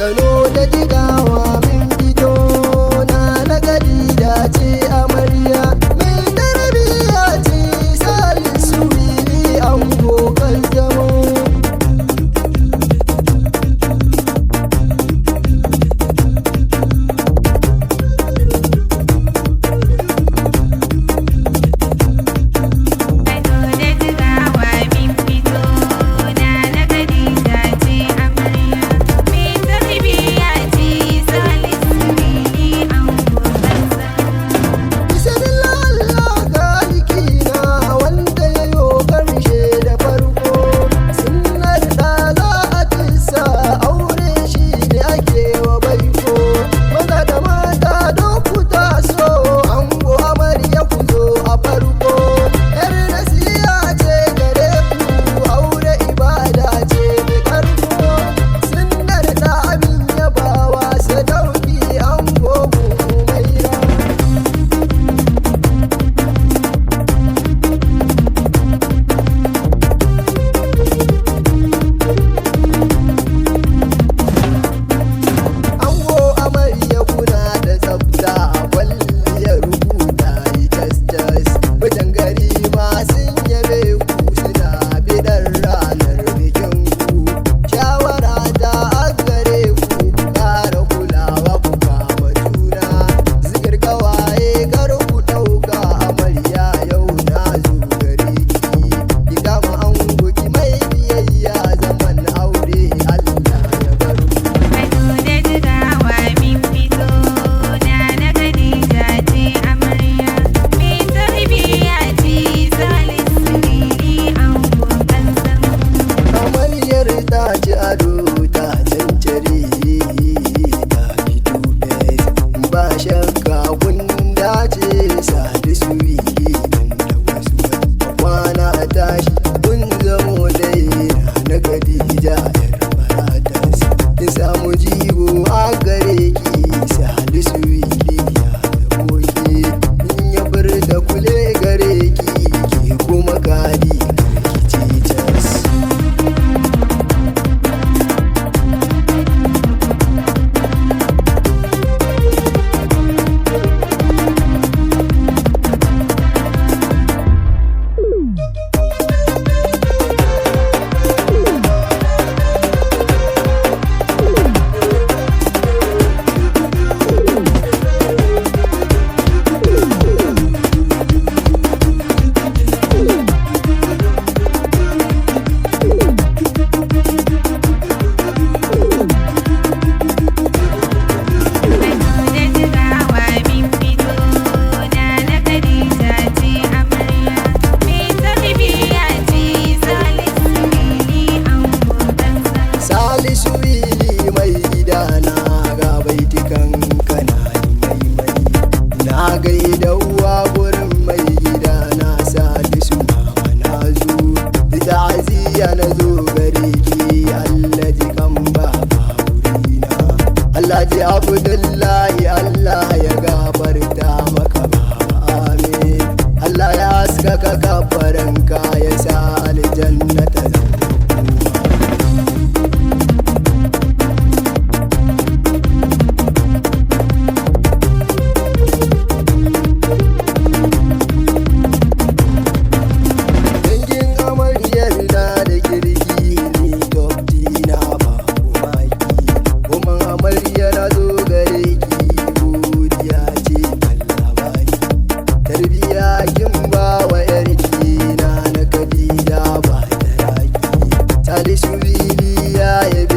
Kano da Jigawa min fito, na na Khadija ce amarya. Mai tarbiyya ce, Salisu Wili ango kan zamo. Kano da Jigawa min fito, na Khadija ce amarya. Mai tarbiyya ce, Salisu Wili ango kan zamo. Bismillah Allah kalikina, wanda ya yo karshe da farko. Sunnar da za a tisa aure shi ne ake wa baiko. Maza da mata duk ku taso, ango amarya ku zo a farko. Yar nasiha ce gare ku, aure ibada ce mai karko. Sunnar da abin yabawa, sadauki ango mu maira. Ango amarya kuna da tsafta, kwalliyar rubuta yi tas-tas. Mutan gari ma sun yabe ku, suna bidar ranar bikin ku. Shawara ta a gare ku, ku ƙara kulawa ku kama juna. Zikir kawaye kar ku ɗauka, amarya yau na zo gare ki. Ki kama ango ki mai biyayya, zaman aure Allah ya bar ku. Kano da Jigawa min fito, na Khadija ce amarya. Mai tarbiyya ce, Salisu Wili ango kan zamo. Amaryar ta ci ado, ta cancare, ta fito fes. Ba shakka kun dace, Salisu Wili dan da wasu. Kwana a tashi kun zamo dai, na Khadija yar faratas. Ki samu jigo a gare ki, Salisu Wili ya zamo ki. In ya furta kule gare ki, ki kuma kadi karki ce cas. Kano da Jigawa min fito, na Khadija ce amarya. Mai tarbiyya ce, Salisu Wili ango kan zamo. Salisu Wili mai gidana, ga baitukan kana yi maimai. Na gaida uwa gurin mai gidana Salisu, mama na zo. Ta'aziyya na zo gare ki, Allah ji kan baba wurina. Allah ji Abdullahi, Allah ya gafarta maka baba, amin. Allah ya haskaka kafaranka, ya sa aljanna ta zama koma. Dangin amaryar na da kirki, ni tofti na ba maki. Kuma amarya na zo gare ki, godiya ce Allah baki. Tarbiya kin ba wa yarki, na na Khadija ba ta raki. Salisu Wili ya yabe